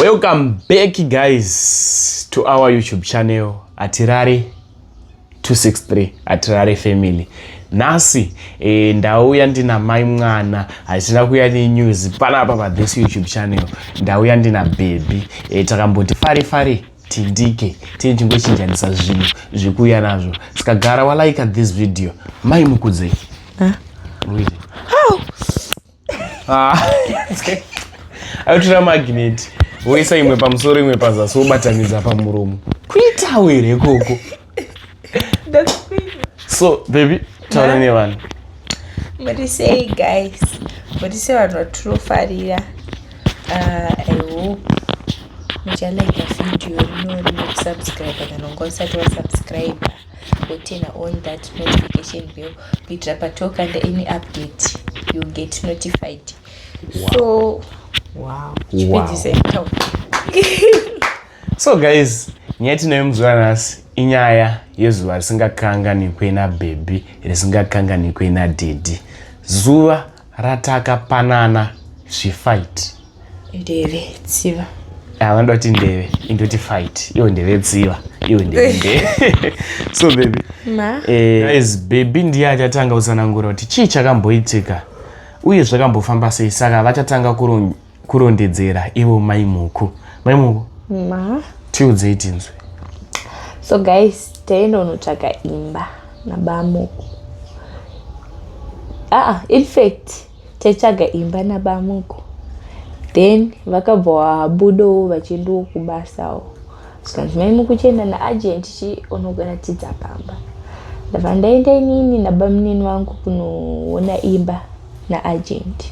Welcome back guys to our YouTube channel Hatirare 263, Hatirare family. Nhasi ndauya ndina mai mwana, hatina kuuya nenews panapa pa this YouTube channel. Ndauya ndina baby, takamboti fare fare tindike tini chingochinjanisa zvinhu zvekuuya nazvo. Saka gara walike this video. Mai Mukudzei. Ruite. Ah, ayotora magnet woisa imwe pamusoro, imwe pazasi, wobatanidza pamuromo. Kuitawo here ikoko? So baby, taura nevanhu. Muri sei guys? Muri sei vanhu vatinofarira? I hope muchalike video rinori nekusubscribe kana unga usati wasubscribe, woturn on that notification bell kuitira patokanda any update you get notified. So wow, chipedzisa itaura. So guys, nyaya tinayo muzuva nhasi inyaya yezuva risingakanganikwe nababy, risingakanganikwe nadaddy, zuva ratakapanana zvifight. Ndeve tsiva. Vanoda kuti ndeve, indoti fight, iwo ndeve tsiva, iwo ndeve ndeve. So baby, Ma. Guys, baby ndiye achatanga kutsanangura kuti chii chakamboitika uye zvakambofamba sei. Saka vachatanga kurondedzera ivo mai Muku. Mai Muku, Ma. tiudzei tinzwe. So guys, taenda unotsvaga imba nabamuku. Aa, in fact taitsvaga imba nabamuku, then vakabva vabudawo vachiendawo kubasawo. Zvikanzi mai Muku chienda naagent chi unokuratidza pamba. Ndabva ndaenda inini nabamunini vangu kunoona imba naagent.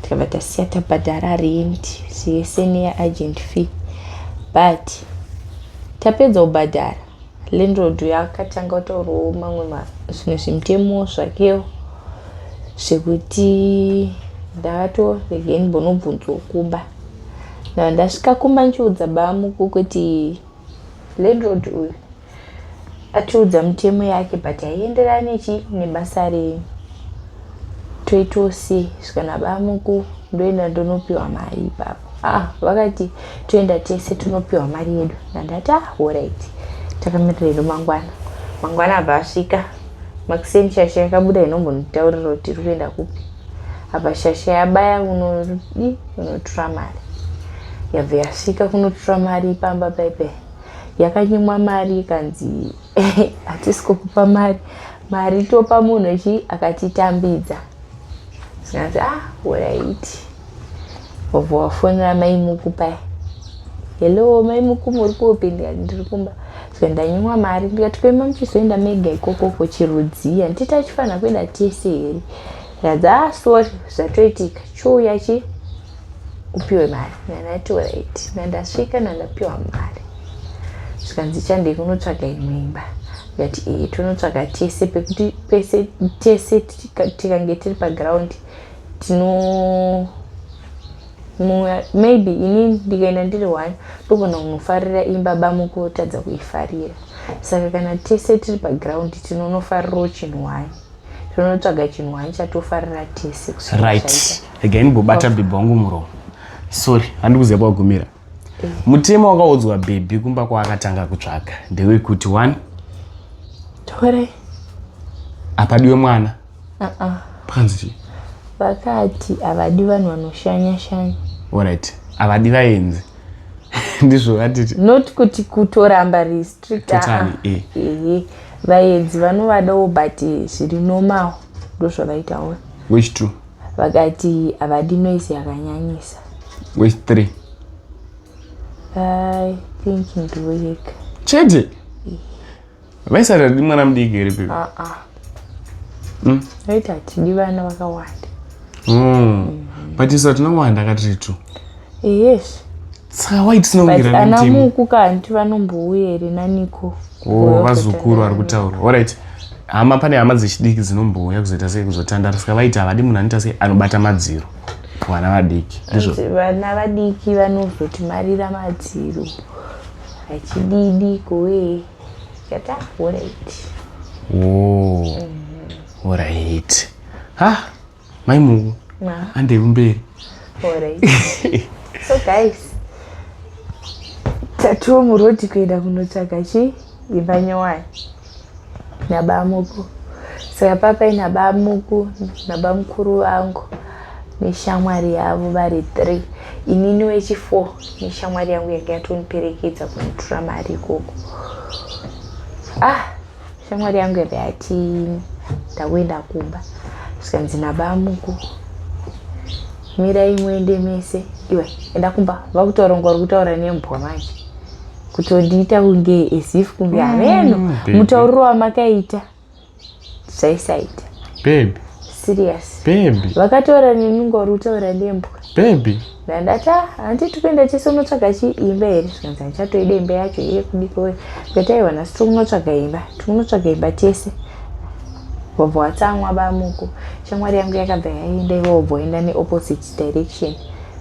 Tikabva tasiya tabhadhara rent zvese neyaagent fee, but tapedza kubhadhara, landlord yakatanga kutaurawo mamwe zvimwe zvimutemo zvakewo zvekuti ndakato regai ndimbonobvunzwawo kumba. Ndabva ndasvika kumba ndichiudza bamuku kuti landlord uyu atiudza mitemo yake, but haienderani nechi nebasa renyu, toitawo sei? Svika nabamuku ndoenda ndonopiwa mari ipapo. Ah, vakati toenda tese tonopiwa mari yedu. Ndandati ah, alright, takamirira hedu mangwana. Mangwana abva asvika makuseni, shasha yakabuda inombonitaurira kuti tiri kuenda kupi. Apa shasha yabaya kunodi kunotora mari, yabva yasvika kunotora mari pamba paipai, yakanyimwa mari, ikanzi hatisi kukupa mari, mari topa munhu chi akatitambidza. Zvikanzi ah, alright. Wabva wafonera mai Muku paya, "Hello mai Muku, muri kupi?" Ndikati ndiri kumba. Saka ndanyimwa mari. Ndikati kwema muchizoenda mega ikokoko chirudziya, nditi achifanira kuenda tese here? Ndikadzi ah, sorry, zvatoitika, chiuya chi upiwe mari. Ndandati alright. Ndandasvika, ndandapiwa mari. Zvikanzi chandei kunotsvaga imwe imba. Ndikati ee, tonotsvaga tese pekuti pese tese tikange tiri paground tino maybe inini ndikaenda ndiri one ndogona kunofarira imba, bamukotadza kuifarira. Saka kana tese tiri paground tinonofarirawo chinhu one, tinonotsvaga chinhu one chatofarira tese kusvika Right, zvaita. Regai ndimbobata bhebhi wangu muromo. Sorry, handi kuziva kwagumira. Mutemo wakaudzwa bhebhi kumba kwaakatanga kutsvaga ndewekuti one, Tore. Hapadiwe mwana. Uh-uh. Pakanzi chii? Vakati havadi vanhu vanoshanya shanya. Alright, havadi vaenzi, ndizvo vatiti? Not kuti kutoramba restrict. Totally, eh. Ehe, vaenzi vanovadawo but zviri normal, ndozvavaitawo. Which two? Vakati havadi noise yakanyanyisa. Which three? I think ndiwo yega. Chete? Vaisati hatidi mwana mudiki here, pepe? Uh-uh. Vaiti hatidi vana vakawanda. But isu hatinowanda katiri two. Yes. Saka wai tisina But kuwirana ana mutemo? Muku kanti vanombouya here naniko? Oh, vazukuru vari kutaurwa. Alright, hama, pane hama dzechidiki dzinombouya kuzoita sei, kuzotandara. Saka vaiti havadi munhu anoita sei, anobata madziro, vana vadiki, ndizvo? Vana vadiki vanozotimarira madziro achididi kuwe kata. Alright. Oh, alright. Ha, mai Muku, Ma. handei kumberi. Alright. So guys, Tatiwo muroad kuenda kunotsvaga chi imba nyowani nabamuku. Saka papaina bamuku nabamukuru vangu neshamwari yavo vari 3, inini wechi4 neshamwari yangu yanga yatoniperekedza kunotora mari ikoko. Ah, shamwari yangu yabva yati ndakuenda kumba, zvikanzi nabamuku, "Mirai muende mese." "Iwe, enda kumba." Vakutaura kunge vari kutaura nembwa manje, kutondiita kunge as if kunge hameno. Baby. Mutauriro wamakaita zvaisaita. Baby. Serious. Baby. Vakataura neni kunge vari kutaura nembwa. Baby. Ndandati, "Ah, handiti kuenda chese unotsvaga chiimba here?" Zvikanzi, "Handichatoida imba yacho iye kudikowe." Ndikati, "Aiwa, nhasi tiri kunotsvaga imba, tiri kunotsvaga imba tese." Wabva watsamwa bamuku. Shamwari yangu yakabva yaenda, ivo wabva waenda neopposite direction,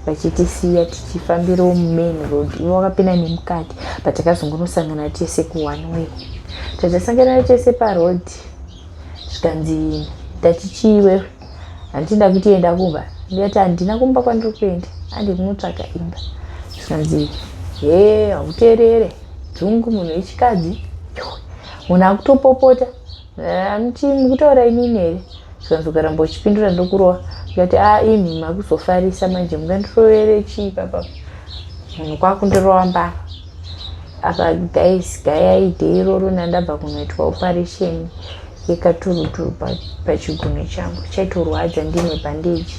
vachitisiya tichifambirawo mumain road. Ivo vakapinda nemukati, but takazongonosangana tese kuone way. Tatasangana tese paroad, zvikanzi, "Ndati chiiwewe, handiti ndakuti enda kumba?" Ndikati, "Handina kumba kwandiri kuenda, handi kunotsvaga imba." Zvikanzi, "He, hauteerere, dzungu, munhu wechikadzi, munhu akutopopota. Amuti mukutaura inini here?" Zvikanzi, "Ukaramba uchipindura ndokurova." Ndikati, "A, imi makuzofarisa manje, mungandirovere chii papa?" Munhu kwakundirova mbama apa. Guys, gayai iroro nandabva kunoitwa operation yekaturuturu pachigunwe changu, chaitorwadza ndine bandage.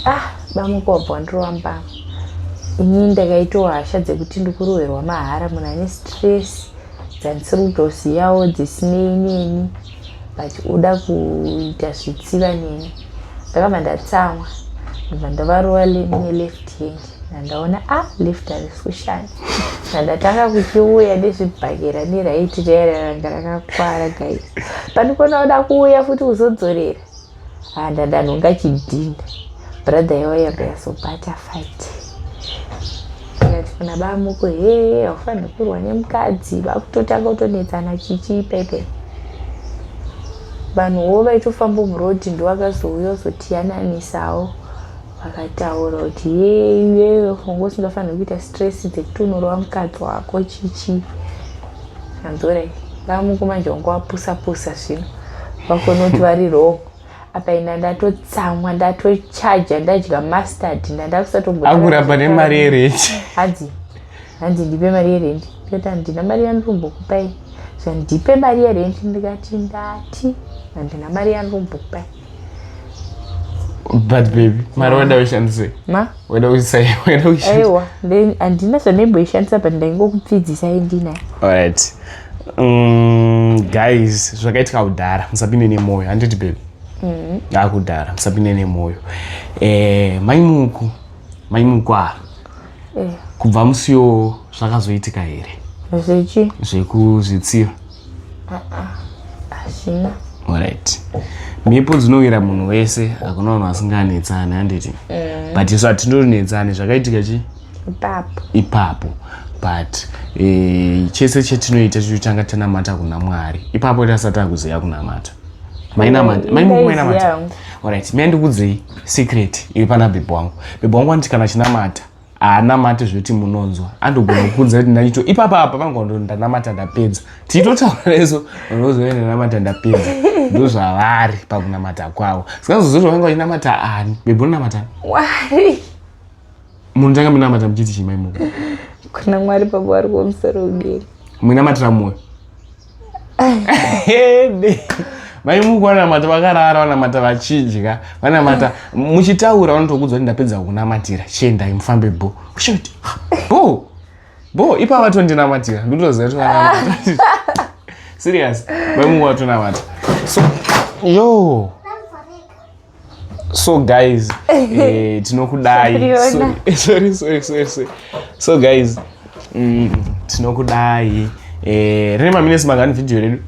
Ah, bamuka wabva wandirova mbama. Inini ndakaitawo hasha dzekuti ndikurohwerwa mahara, munhu ane stress dzandisiri kutoziyawo, dzisinei neni, but uda kuita zvitsiva neni. Ndakabva ndatsamwa, ndobva ndavarova neleft hand. Ndandaona, a ah, left harisi kushanda. Ndandatanga kuchiuya nezvibhakera neright riya ranga rakakwara. Guys, pandikuona uda kuuya futi kuzodzorera, handandanhonga chidhinda. Brother yavo yabva yazobata fight, ikati kuna bamuko, "He, haufaniri kurwa nemukadzi." Vakutotanga kutonetsana chichi pepe. Vanhuwo vaitofamba muroad ndovakazouya kuzotiyananisawo, vakataura kuti, "Ye, iwewe wanga usingafaniri kuita stress dzekuti unorova mukadzi wako chichi." Anzorai vamuko manje wanga wapusa pusa zvino, vakona kuti vari wrong. Apa ina ndatotsamwa, ndatochaja, ndadya mustard, ndandakusatomboakuramba nemari yerent. Hanzi, "Ndipe mari yerent." Ndikati, "Handina mari yandirombokupai." "Zvandipe mari yerent." Ndikati, "Ndati handina mari yandirombokupai." But baby, mari wada uishandise? Ma? Wada uishandisa? Aiwa, handina zvandaimboishandisa, but ndaingokupfidzisai ndinayo. Alright. Guys, zvakaitika kudhara, musapinde nemwoyo, handiti baby? Akudhara, musapinde nemwoyo. Maimuku, maimuku a kubva musiwo zvakazoitika here? Zvechi? Zvekuzvitsiva. Hazvina. Alright, mhepo dzinowira munhu wese, hakuna vanhu vasinganetsani, handiti? But isu hatindonetsani, zvakaitika chi Ipapo. Ipapo. But chese chatinoita tichitanga tanamata kuna Mwari. Ipapo tasati takuziva kunamata. Mainamata, maimuku, mainamata? Yangu. Alright, miandikudzei secret iri pana bhebhi wangu. Bhebhi wangu anoti kana achinamata, haanamati zvekuti munonzwa. Andogona kukudza kuti ndachito ipapa apa vangondo, "Ndanamata, ndapedza." Tichitotaura neso unoziva, "Ndanamata, ndapedza." Ndozvavari pakunamata kwavo. Singazozoti vanga vachinamata ani? Bhebhi, unonamata? Mwari. Munotanga munamata muchiti chimaimuka? Kuna Mwari baba vari kumusoro udenga. Muinamatira mwoyo. Maimuku vanamata vakarara, vanamata vachidya, vanamata muchitaura. Vanotokudza kuti, "Ndapedza kunamatira, chiendai mufambe." Bo ushoti bo bo ipa vatondinamatira, ndinotoziva kuti vanamata serious. Maimuku vatonamata. So yo, so guys, tinokudai. Sorry, sorry, sorry, sorry, sorry. So guys, tinokudai. Rine maminutes mangani video redu?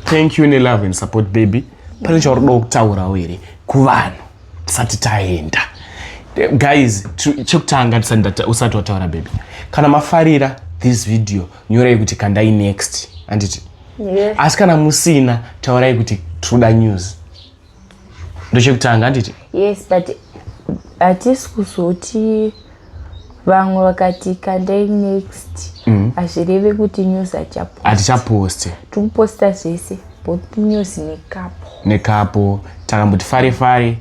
Thank you nelove and support. Baby, pane chauri kuda kutaurawo here kuvanhu tisati taenda? Guys, chekutanga tisati usati wataura baby, kana mafarira this video, nyorai kuti kandai next, handiti? Yes. Asi kana musina, taurai kuti tinoda news. Ndochekutanga, handiti? Yes, but hatisi kuzoti Vamwe vakati kandai next. Hazvirevi kuti news achapost. Hatichaposti. Tikuposta zvese, both news nekapo. Nekapo takamboti fare fare.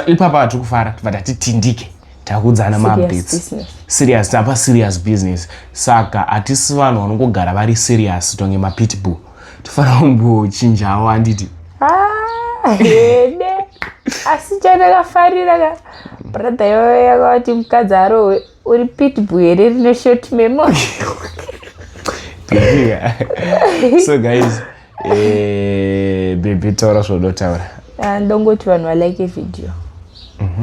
Ipapa hatiri kufara, tibva tati tindike takuudzana Serious maupdates. business. Serious, tapa serious business. Saka hatisi vanhu vanongogara vari serious tonge mapitbull. Tofanira kumbochinjawo, handiti? Ah, hede, asi chandakafarira ka, brother iyoyo yakavati mukadzi arohwe, uri pitbull here rine short memory? So guys, baby, taura zvaunotaura. Ah, ndongoti vanhu valike video,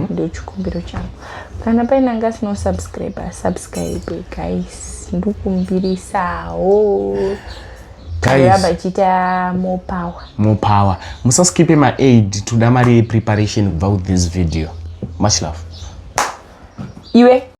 ndo chikumbiro changu. Kana paine anga asina kusubscribe, asubscribe guys, ndikumbirisawo. Guys. Ramba ichiita more power. More power. Musaskipe maads, toda mari yepreparation kubva kuthis video. Much love. Iwe.